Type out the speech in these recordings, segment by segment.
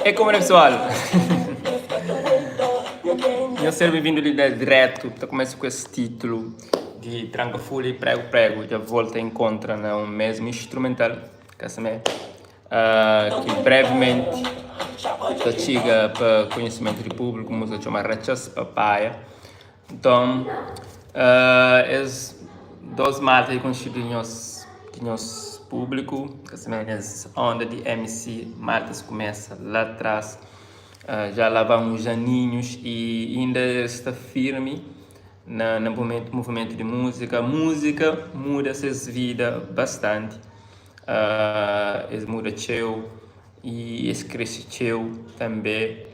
É como é pessoal? Nhos ser bem-vindo li da direto, ta começa com esse título de Tranca Folha e Prego Prego, já volta a encontra na um mesmo instrumental, que é uh, que brevemente ta txiga pa conhecimento di público, música chama Rachas Papaya. Então, uh, es dos malta é conhecido de nhos, de nhos público, que se es onda de MC maltas começa lá atrás, uh, já lá vão uns aninhos e ainda está firme na, na movimento, movimento de música. Música muda suas vida bastante. Uh, eles muda txeu e eles cresce txeu também.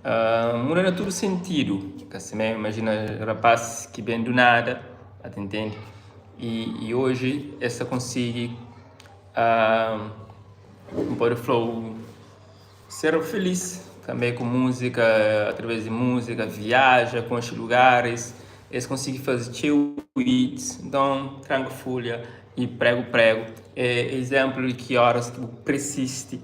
Uh, muda na todo sentido. Assim, imagina rapaz que vem do nada, entende? E, e hoje essa consegue uh, um pode flow ser feliz também com música, através de música, viaja, conhece lugares, eles conseguem fazer txeu hits, então Tranca Folha e Prego Prego é exemplo de que horas que você persiste,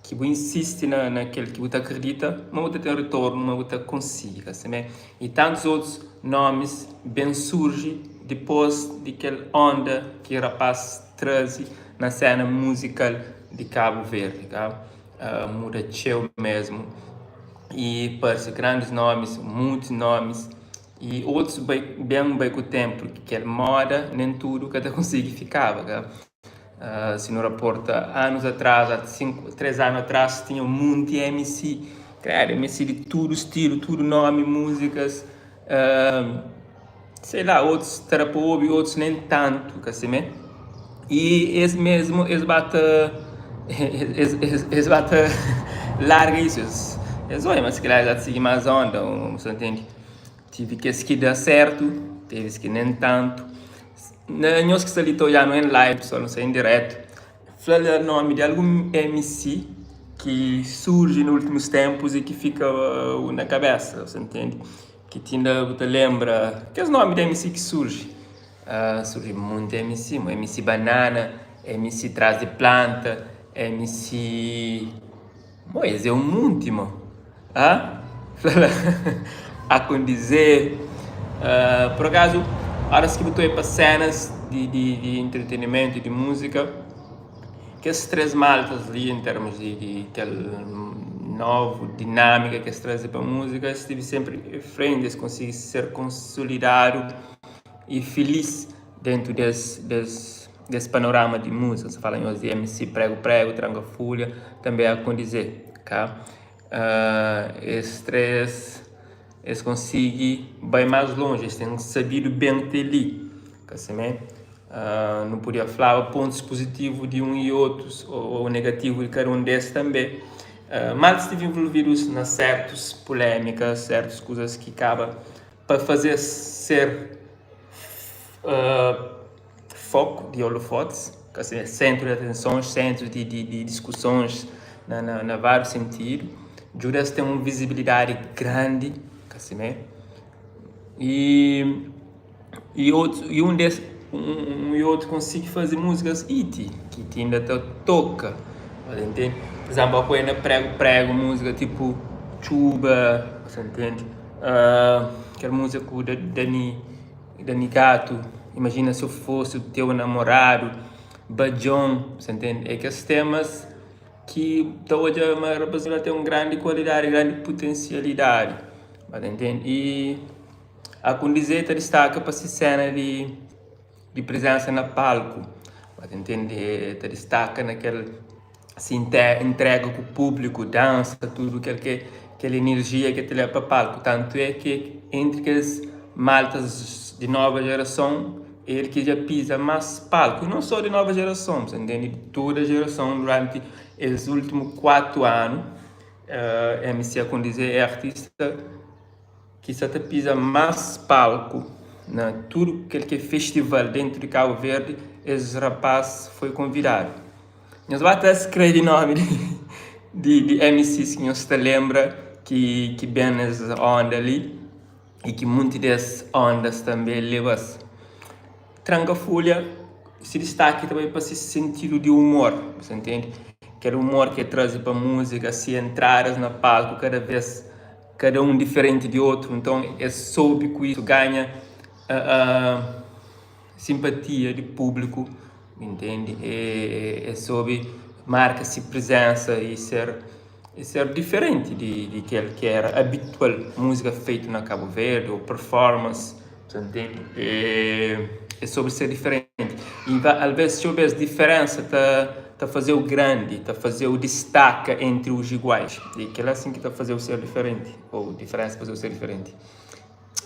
que você insiste na, naquele que você acredita, mas você tem retorno, mas você consiga, assim, né? E tantos outros nomes bem surgem depois daquela onda que o rapaz traz na cena musical de Cabo Verde, tá? Uh, muda txeu mesmo e parece grandes nomes, muitos nomes e outros bem, bem, bem com o tempo, que é moda, nem tudo que até consegue ficava. Tá? Uh, se não reporta anos atrás, há 5, 3 anos atrás, tinha um monte de MC, cara, MC de tudo estilo, tudo nome, músicas, uh, sei lá, outros terapobe, outros nem tanto, assim, né? E esse mesmo, eles bate, eles, eles, eles bate, larga isso, eles, eles olham, mas se calhar já seguir mais onda, você entende? Tive que esse que dá certo, teve esse que nem tanto. Na, nós que está ali já não em live, só não sei em direto. Fala o nome de algum MC que surge nos últimos tempos e que fica uh, na cabeça, você entende? Que te ainda te lembra, que é o nome de MC que surge? Uh, surge muito MC, MC Banana, MC Traz de Planta, MC... Mois, é um monte, mano. Ah? A condizer. Uh, por acaso, horas que eu para cenas de, de, de entretenimento e de música, que esses três maltas ali, em termos de, de aquela nova dinâmica que eles trazem para a música, estive sempre em frente, eles conseguem ser consolidado e feliz dentro desse, desse, desse panorama de música. Você fala em de MC Prego Prego, Tranca Folha, também a condizer, tá? Uh, esses três, eles conseguem bem mais longe, eles têm sabido bem ter ali, assim, né? Uh, não podia falar pontos positivos de um e outros ou, ou negativo de cada um desses também. Uh, mas estive envolvidos nas certas polêmicas, certas coisas que acaba para fazer ser uh, foco de holofotes, assim, centro de atenções, centro de, de, de discussões na, na, na vários sentidos. Judas tem uma visibilidade grande, assim, né? E, e, outro, e um desses um, um e outro consegue fazer músicas it, que ainda te toca, entende? Por exemplo, a coisa prego, prego, música tipo Chuba, você entende? Uh, aquela música com o Dani, Dani Gato, imagina se eu fosse o teu namorado, Bajon, você entende? É aqueles temas que hoje uma rapaziada tem uma grande qualidade, grande potencialidade, você entende? E a Condizeta destaca para essa cena de, de presença na palco, você entende? Te destaca naquele se entrega com o público, dança, tudo aquele que aquela energia que te leva para palco. Tanto é que entre aqueles maltas de nova geração, ele que já pisa mais palco, não só de nova geração, você entende? De toda a geração durante esses últimos 4 anos, uh, MC a condizer é artista que só te pisa mais palco na tudo aquele que é festival dentro de Cabo Verde, esse rapaz foi convidado. Nós vamos até escrever nome de, de, de MCs que nós te lembra que, que bem nessa onda ali e que muitas dessas ondas também levam. Tranca Folha se destaca também para esse sentido de humor, você entende? Kel humor ki el traze pa múzika, si entradas na palku kada vez kada un diferenti di otru, nton el soube ku isu ganha simpatia di públiku, intendi? El soube marka si prizensa y ser y ser diferenti di kel ki era abitual, múzika feitu na Kabu Verdi ô performance, ta ntende? É sobri ser diferenti y alvês txeu bês diferensa ta faze-u grandi, ta faze-u distaka entri os iguais y kel-la sin ki ta faze-u ser diferenti ô diferensa ta faze-u ser diferenti.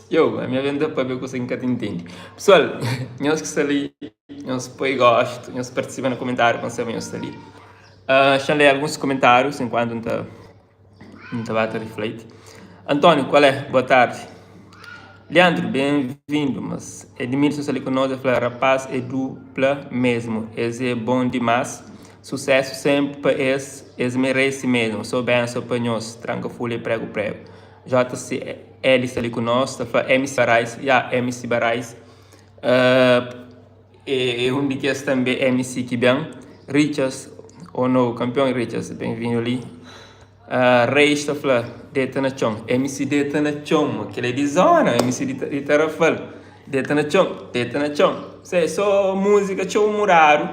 Yo, ami alvês N ta pâpia kusa ki N ka ta intende. Pesoal, nhos ki sta li, nhos poi gostu, nhos partisipa na komentáriu pa N sabe ma nhos sta li. Xa-m lé alguns komentárius enkuantu N ta N ta ba ta rifleti. António, kual é? Boa tardi. Leandro, ben-vindu. Mas Edmilson sta li ku nos, el fla, rapaz é dupla mesmu, es é bon dimás. Susésu sénpri pa es, es merese mesmu. Sô benson pa nhos. Tranka fulha y pregu pregu. JCL sta li ku nos, ta fla MC Barais, ya MC Barais. É un di kes tanbe MC ki ben. Richas, oh no, kanpion Richas, ben-vindu li. Reis ta fla, deta na txon. MC deta na txon, mo kel é di zona, MC di Tarrafal. Deta na txon, deta na txon. Se so múzika txeu muradu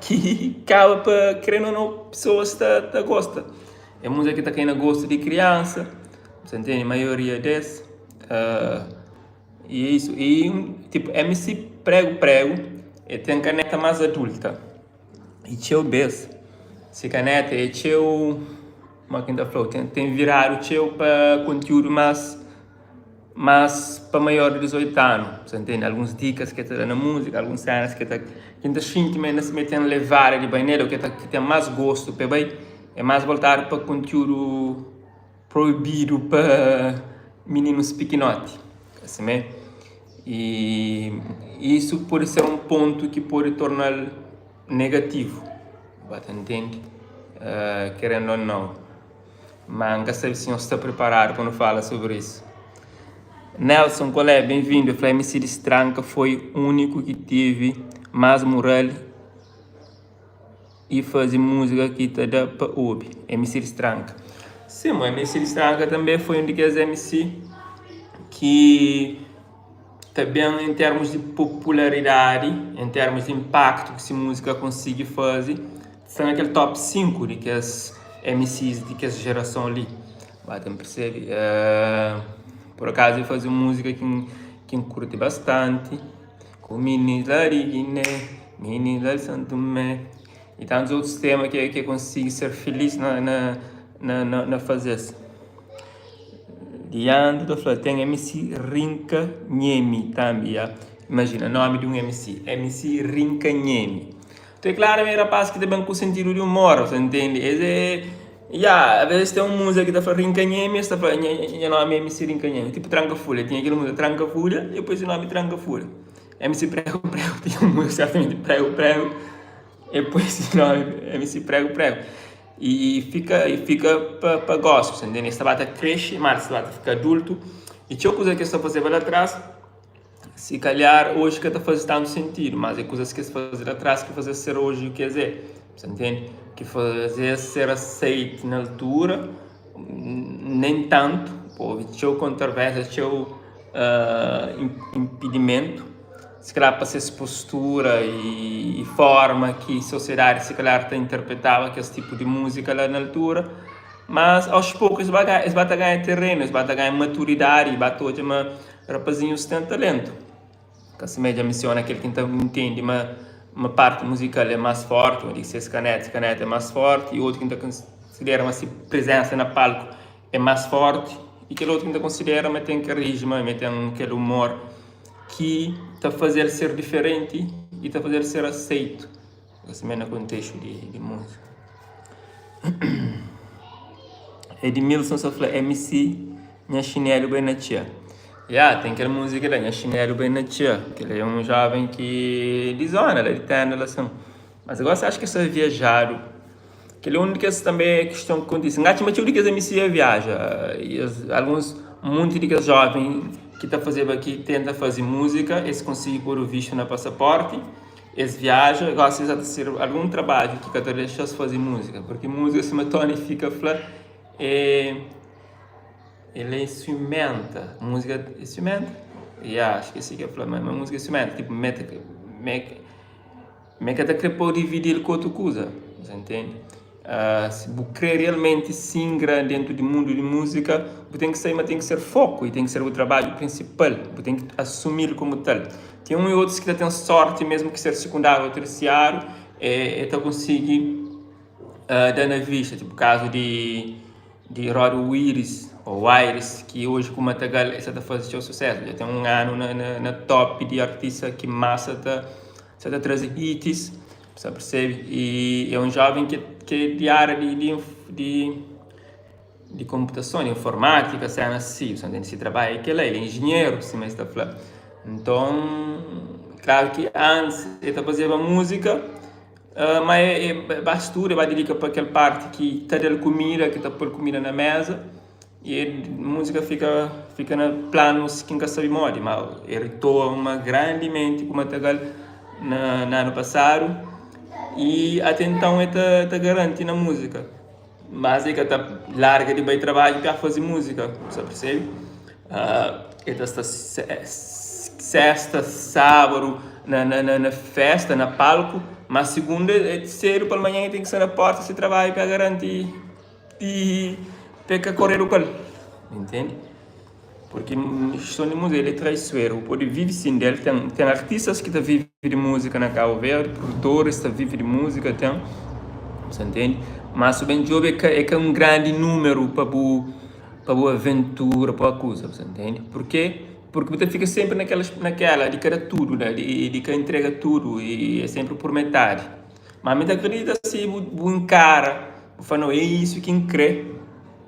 ki kaba pa kre no no pesoas ta gosta. É múzika ki ta kai na gostu di kriansa, sa ntende, maioria des. E é isso. E tipo, MC Prego Prego e ten kaneta más adulta. E txeu bês se kaneta é txeu, ma ki N ta fla-u, ten viradu txeu pa kontiúdu más más pa maior di 18 anu. Sa ntende? Alguns dikas ki el ta da na múzika, alguns sénas ki el ta ki N ta xinti ma el ten levada di bai nel ô ki el ta ki ten más gostu pa el bai, é más voltadu pa kontiúdu. Proibidu pa mininus pikinoti, simé? I isu pode ser un pontu ki pode torna-l negativu, ba ta ntende? Kerendu o nau. Ma N ka sabe si nhos sta priparadu pa nu fala sobri isu. Nelson, kualé? Benvindu. El fla, MC Distranka foi úniku ki tevi más mural. E faze múzika ki ta da pa obi. MC Distranka. Sim, MC Distranka tanbe foi un di kes MC ki ta ben en termus di popularidadi, en termus di inpaktu ki se múzika konsigi faze, sta na kel top 5 di kes MCs di kes jerason li. Ba ta persebe? Por akazu el faze un múzika ki N kurti bastanti. Ku minis la di Guiné, minis la di São Tomé E tantus otus tema ki ki konsigi ser filis na na na na na faze-s. Leandro ta fla, ten MC Rinka Nhemi tambi, ya. Imajina, nomi di un MC, MC Rinka Nhemi. Então é klaru ma é rapaz ki ta ben ku sentidu di humor, sa ntende? Es é, ya, aves ten un múzika ki ta fla Rinka Nhemi, es ta fla nha nha nomi é MC Rinka Nhemi. Tipu Tranka Fulha, tinha kel múzika Tranka Fulha, e poi se nomi Tranka Fulha. MC Prego Prego, tinha un múzika sertamenti Prego Prego, e poi se nomi MC Prego Prego. E fika, e fika pa pa gosi, sa ntende? Es ta ba ta kresce, mas es ta ba ta fika adultu, e txeu kuza ki es ta fazeba la tras, Si kalhar oji ka ta faze tantu sentidu, mas é kuzas ki es faze la tras ki faze-s ser oji u ki es é. Sa ntende? Ki faze-s ser aseite na altura, nen tantu, obi txeu kontroversia, txeu inpidimentu, si kalhar pa ses postura i forma ki sosiedadi si kalhar ta interpretaba kes tipu di múzika la na altura. Mas aos poku es ba es ba ta ganha terenu, es ba ta ganha maturidadi, ba ta odja ma Rapazinhus ten talentu. Ka sima dja mensiona kel ki N ta ntende ma ma parti muzikal é más forti, ma di ses kaneta, se kaneta é más forti i otu ki N ta konsidera ma se prizensa na palku é más forti i kel otu ki N ta konsidera ma ten karisma, ma ten kel umor ki ta faze-l ser diferenti i ta faze-l ser aseitu. Ka sima na kontestu di múzika. Edmilson sa fla MC nha xinelu bai na txia. Ya, ten kel múzika la, nha xinelu bai na txia. Kel é un joven ki di zona la, di tenda la sin. Mas gosi acho ki sta viajadu. Kel é un di kes tanbe kiston ki kontise. N atxa ma txeu di kes MC ya viaja. I es, alguns, munti di kes joven ki ta fazeba ki tenta faze múzika, es konsigi pôdu vistu na pasaporti. Es viaja, gosi es ta ser algun trabadju ki ka ta dexa-s faze múzika, purki múzika sima Tony Fika fla é el é siumenta, múzika é siumenta? Ya, acho ki é si ki el fla, ma múzika é siumenta, tipo mete me ka ta kre pa-u dividi-l ku otu kuza, bu ntende? Si bu kre realmenti singra dentu di mundu di múzika, bu ten ki sabe ma ten ki ser foku i ten ki ser bu trabadju prinsipal, bu ten ki asumil komu tal. Ten un i otus ki ta ten sorti mesmu ki ser sikundáriu ô tersiáriu, e ta konsigi da na vista, tipu kazu di di Rod Wiris ô Wires ki oji ku Matagal e sa ta faze txeu susésu, dja ten un anu na top di artista ki más sa ta sa ta traze hits. Sa persebe? E é un joven ki ki é di área di di di di konputason, di informátika, sena si. Bu ta ntende? Si trabadju é kela, el é injinheru, sima es ta fla. Nton, klaru ki antis el ta fazeba múzika, ma el ba studa, el ba didika pa kel parti ki ta da-l kumida, ki ta pô-l kumida na méza. I múzika fika fika na planus ki N ka sabe modi, ma el retoma grandimenti ku Matagal na na anu pasadu i ate nton el ta ta garanti na múzika. Mas el ka ta larga di bai trabadju pa faze múzika, bu sta persebe? El ta sta sesta, sábadu na na na festa, na palku, ma sigunda sedu palmanhan el ten ki sta na porta si trabadju pa garanti. I pa e ka koredu ku el, intende? Purki son di múzika el é traisueru, bu pode vive sin del. Ten ten artistas ki ta vive di múzika na Kabu Verdi, produtoris ta vive di múzika, ten, bu sa ntende? Má si bu ben djobe é ka é ka un grandi númeru pa bu pa bu aventura, pa bu kuza, bu sa ntende? Purke? Purki bu ta fika sénpri na kel na kela di ka da tudu, di ka intrega tudu i é sénpri pur metadi. Má mi ta kridita si bu bu inkara. Bu fla, Nau, é isu ki N krê.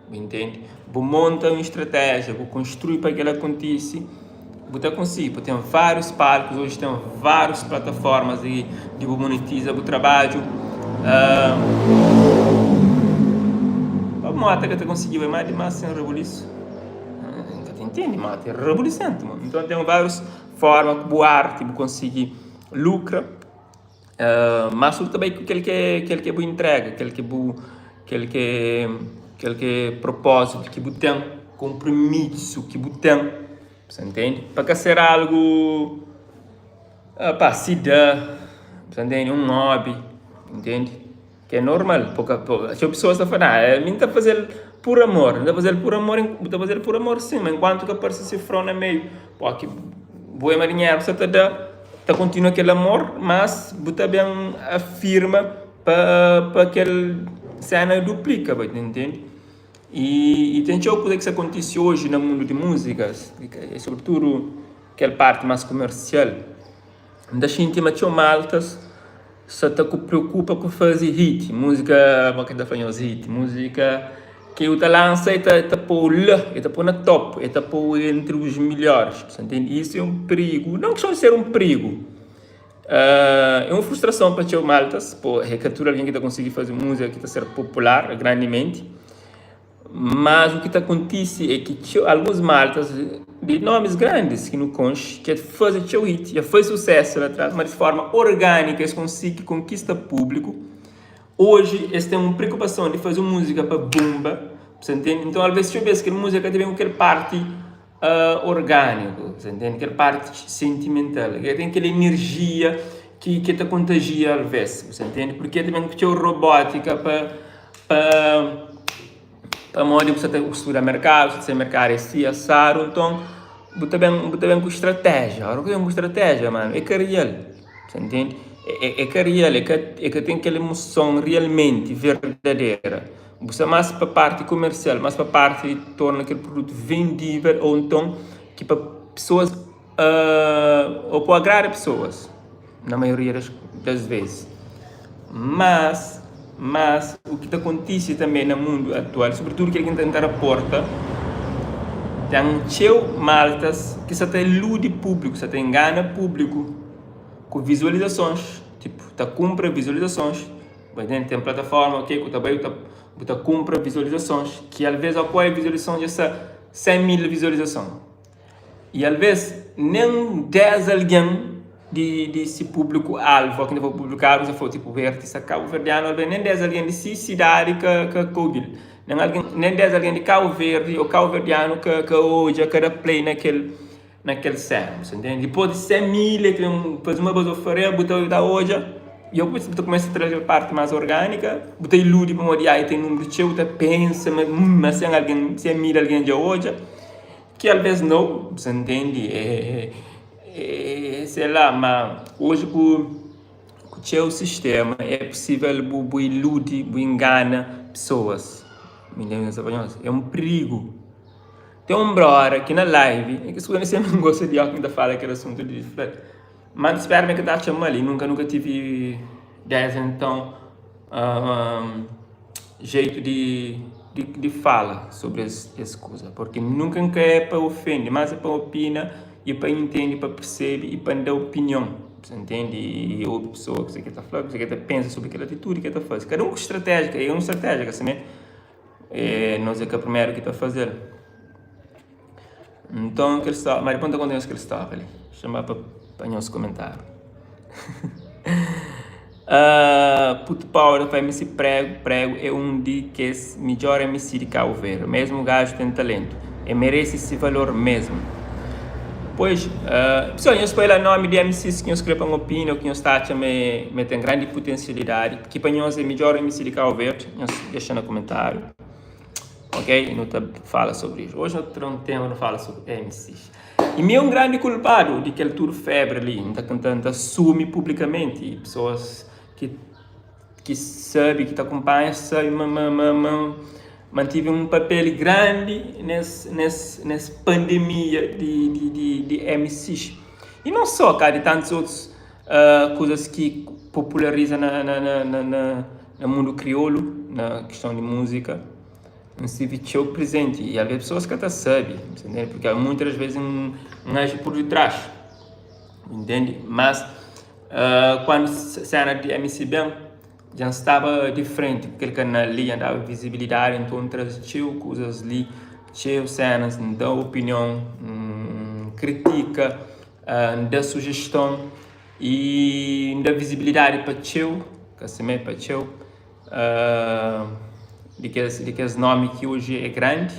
Bu intende? Bu monta un stratéjia, bu konstrui pa kel-la kontise, bu ta konsigi. Bu ten várius palkus, oji ten várius plataformas di di bu monetiza bu trabadju. Pamodi ka ta konsigi bai má dimás sen rebulisu? N ka ta intende, modi é rebulisenti. Nton ten várius forma ku bu arti bu konsigi lukra. Má su ta bai ku kel ki kel ki bu intrega, kel ki bu kel ki kel ki propózitu ki bu ten, konpromisu ki bu ten, bu sa ntende? Pa ka ser algu pa si da, bu sa ntende? Un hobby, ntende? Ki é normal, pa ka txeu pesoas ta fla, nah mi N ta faze-l pur amor, N ta faze-l pur amor, bu ta faze-l pur amor sin, ma enkuantu ka parse sifron na meiu, pó ki bu é marinheru sa ta da, ta kontinua kel amor, mas bu ta ben afirma pa pa kel sena duplika, bu ta ntende? I ten txeu kuza ki sta kontise oji na mundu di múzika, sobretudu kel parti más kumersial. N ta xinti ma txeu maltas sa ta ku preokupa ku faze hit, múzika, mo ki N ta fla nhos hit, múzika ki u ta lansa e ta ta pô-u la, e ta pô-u na top, e ta pô-u entri os melhores, bu sa ntende? Isu é un prigu, não kiston di ser un prigu, é un frustrason pa txeu maltas, pô é ka tudu algen ki ta konsigi faze múzika ki ta ser popular grandimenti. Mas u ki ta kontise é ki txeu, alguns maltas di nomis grandis ki nu konxe, ki faze txeu hit, dja faze susesu la tras, ma di forma orgánika es konsigi konkista públiku, oji es ten un preokupason di faze un múzika pa bunba, bu sa ntende? Nton alvês txeu bês kel múzika ka ta ben ku kel parti orgániku, bu sa ntende? Kel parti sentimental, ka ten kel enerjia ki ki ta kontajia alvês, bu sa ntende? Purki ta ben ku txeu robótika pa Pa pamodi bu sa ta studa merkadu, bu sa ta merkadu é si asadu, nton bu ta ben bu ta ben ku stratéjia. Óras ki bu ben ku stratéjia, manu, é ka real, sa ntende? É ka real, é ka é ka ten kel emoson realmenti verdadera. Bu sta más pa parti komersial, más pa parti di torna kel produtu vendível ô nton ki pa pesoas ô pa agrada pesoas. Na maioria das das vezes. Mas, mas u ki ta kontise tanbe na mundu atual, sobritudu kel ki N ta tenta raporta, ten txeu maltas ki sa ta iludi públiku, sa ta ingana públiku ku vizualizasons, tipu ta kunpra vizualizasons, pa izénplu ten plataforma ok ku ta bai bu ta kunpra vizualizasons ki alvês apoia vizualizason dja sta 100 mil vizualizason. I alvês nen 10 algen. di di si públiku alvu, ki ta fla públiku alvu, ta fla tipo artista kabuverdianu alvês nen des algen di si sidadi ka ka ka obi-l, nen algen nen des algen di Kabu Verdi ô kabuverdianu ka ka odja, ka da play na kel na kel séna, bu sta ntende? Dipôs di 100 mil el ten faze uma bazofaria bu ta ta odja i bu ta kumesa tra kel parti más orgánika, bu ta iludi pamodi ai ten númeru txeu, bu ta pensa ma ma 100 algen 100 mil algen dja odja, ki alvês nau, bu sta ntende? É é sei lá, ma oji ku ku txeu sistéma é pusível bu bu iludi, bu ingana pesoas, é un prigu. Ten un brother ki na live, é ki su ka sen gosta di óki N ta fala kel asuntu di fla-l, ma N ta spera ma el ka ta atxa mal i nunka nunka tivi des enton jeitu di di fala sobri es es kuza, purki nunka N ka é pa ofende, mas é pa opina i pa intende, pa persebe i pa N da opinion, sa ntende? I obi pesoa kuzê ki el ta fla, kuzê ki el ta pensa sobri kel atitudi ki el ta faze. Kada un ku stratéjia, é un stratéjia ka simé? E nos é ka primeru ki ta faze-l. Nton, kel stória, ma dipôs N ta konta nhos kel stória li. Xa-m ba pa nhos komentáriu. Puto Power fla MC Prego, Prego é un di kes midjór MC di Kabu Verdi. Mesmu gaju ten talentu. E merese si valor mesmu. Pois, pessoal, nhos poi la nomi di MCs ki nhos kre pa N opina ô ki nhos ta atxa ma e ten grandi putensialidadi, ki pa nhos é midjór MC di Kabu Verdi. Nhos dexa na komentáriu, ok? Nu ta fala sobri isso. Hoje nu ta tra un tema nu fala sobri MCs. I mi é un grandi kulpadu di kel tudu febri li. N ta N ta asumi publikamenti i pesoas ki ki sabe, ki ta kunpanha sabe ma ma ma ma ma N tive un papel grandi nes nes nes pandemia di di di di MCs. I non so, ka di tantus otus Kuzas ki populariza na na na na mundu kriolu, na kiston di múzika, N sirbi txeu prizenti i alvês pesoas ka ta sabe, purki muitas das vezes N aji pur ditras, intendi? Mas kuandu sena di MC ben, dja N staba di frenti ku kel kanal li, dja N daba vizibilidadi, nton N traze txeu kuzas li, txeu senas, N da opinion, N kritika. N da sujeston i N da vizibilidadi pa txeu, ka simé, pa txeu di kes di kes nomi ki oji é grandi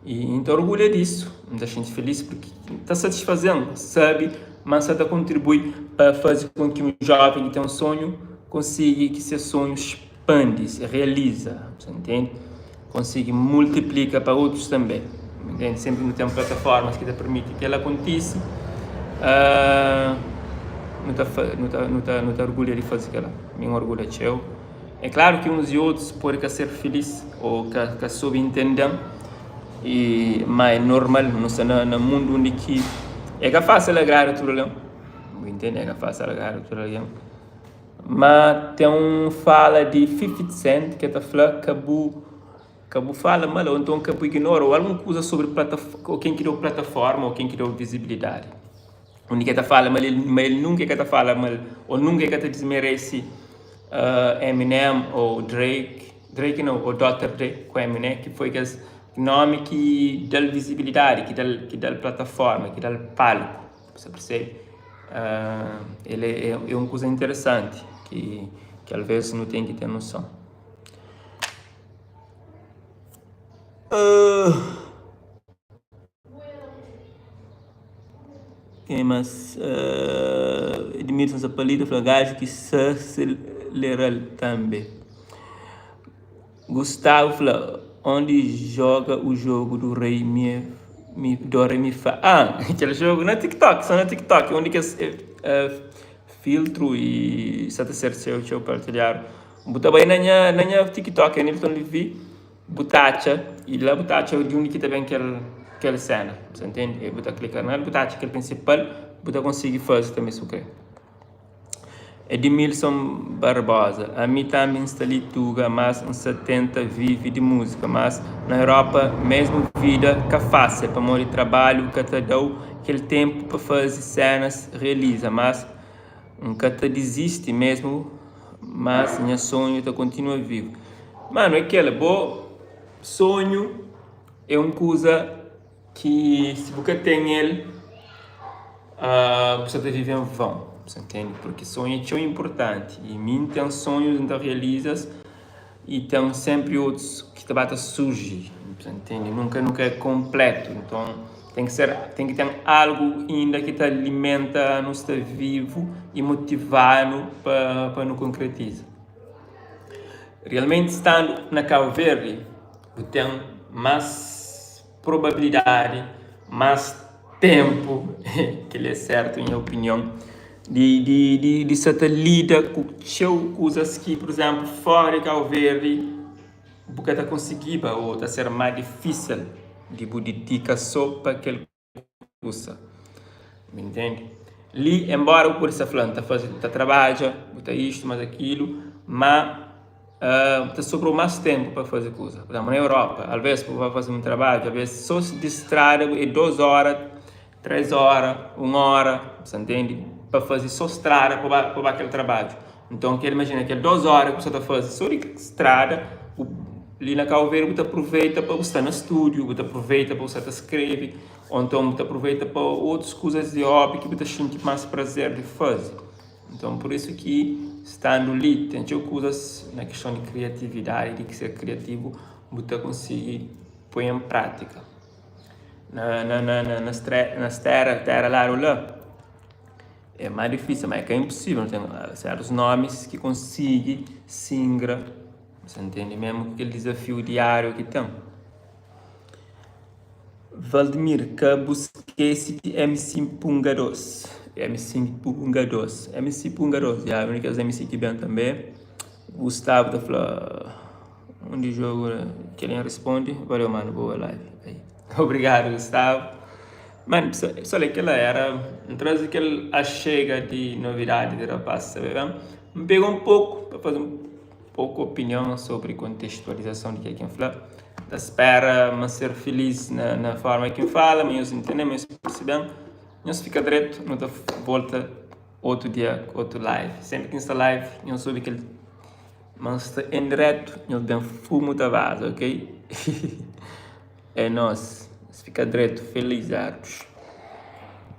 i N ta orgulha disu, N ta xinti filis purki ta satisfaze-m sabe ma N sa ta kontribui pa faze kon ki un joven ki ten un sonhu konsigi ki se sonhu spandi, realiza, sa ntende? Konsigi multiplika pa otus tanbe, ntende? Senpri nu ten plataformas ki ta permiti kel-la kontise, nu ta nu ta nu ta nu ta orgulha di faze kel-la, mi N orgulha txeu. É klaru ki uns i otus pode ka ser filis ô ka ka sobe intende-m, i ma é normal, nu sta na na mundu undi ki é ka fásil agrada tudu algen, bu intende? É ka fásil agrada tudu algen. Ma ten un fala di 50 Cent ke ta fla ka bu ka bu fala mal ou nton ka bu ignora ou algun kuza sobri ou ken ki dau plataforma ou ken ki dau vizibilidadi. Undi ke ta fala ma el ma el nunka e ka ta fala mal ou nunka e ka ta dismerese Eminem ou Drake, Drake nau, ou Dr. Dre ku Eminem ki foi kes nomi ki dal vizibilidadi, ki dal ki dal plataforma, ki dal palku. Bu sa persebe? El é é un kuza interesanti ki ki alvês nu ten ki ten noson. Ken más? Edmilson Sapalita fla gaju ki sa seleral tanbe. Gustavo fla, Onde joga o jogo do rei mi mi do rei mi fa. Ah, kel jogo na TikTok, só na TikTok, undi kes filtru i sa ta ser txeu txeu partilhadu. Bu ta bai na nha na nha TikTok, Anilton Levy, bu ta atxa i la bu ta atxa di undi ki ta ben kel kel sena, bu ta ntende? Bu ta klika nel, bu ta atxa kel prinsipal, bu ta konsigi faze tanbe si bu kre. Edmilson Barbosa, Ami tambi N sta li tuga mas N sta tenta vivi di música mas na Europa mesmu vida ka fácil pamodi trabalhu ka ta dau kel tempu pa fazi cenas realiza mas N ka ta disisti mesmu mas nha sonhu ta continua vivu. Manu é kela bo sonhu é um kuza ki si bu ka ten el. Bu sa ta vive en vãu, bu sa ntende? Purki sonhu é txeu inpurtanti i mi N ten sonhus, N ta realiza-s i ten senpri otus ki ta ba ta surji, bu sa ntende? Nunka nu ka é konplétu, nton ten ki ser, ten ki ten algu inda ki ta alimenta-nu sta vivu i motiva-nu pa nu konkretiza. Realmenti standu na Kabu Verdi bu ten más probabilidadi, más ténpu, kel-li é sértu nha opinion, di di di di sa ta lida ku txeu kuzas ki pur izénplu fóra di Kabu Verdi bu ka ta konsigiba ô ta ser más difísil di bu didika sô pa kel kusa. Bu intende? Li, enbóra bu pode sta fla, N ta faze, N ta trabadja, bu ta istu, mas akilu, má ta sobra-u más ténpu pa faze kuza. Pur izénplu, na Europa, alvês bu ba faze un trabadju, alvês sô di strada é dôs óra, três óra, un óra, bu sta ntende? Pa faze sô strada pa ba pa ba kel trabadju. Nton, kel imajina kel dôs óra ki bu sta ta faze sô di strada, bu li na Kabu Verdi bu ta apruveita pa bu sta na stúdiu, bu ta apruveita pa bu sta ta skrebe, ô nton bu ta apruveita pa otus kuzas di hobby ki bu ta xinti más prazer di faze. Nton, pur isu ki standu li ten txeu kuzas na kiston di kriatividadi, di ki ser kriativu, bu ta konsigi poi en prátika. Na na na na na stera tera ladu la é más difísil, ma é ka inposível, ten sertus nomis ki konsigi singra, sa ntende, mesmu ku kel dizafiu diáriu ki ten. Valdemir, ka bu skese di MC Punga 2, MC Punga 2, MC Punga 2, ya, un di kes MC ki ben tanbe. Gustavo ta fla, undi jogu kel N risponde, valeu manu, boa live. Obrigadu Gustavo. Mano, pessoal, aquela era, N traze kel achega di novidadi di rapaz, sabe ben? N pega un poku pa faze un poku opinion sobri kontextualizason di kel ki N fla. Ta spera ma ser feliz na, na forma ki N fala, ma nhos ntende, ma nhos percebe-m. Nhos fika dretu, nu ta volta otu dia ku otu live. Senpri ki N sta live, nhos obi kel ma N sta en diretu, nhos ben fumu ta vaza, ok? É nos. Nhos fika dretu. Feliz artus.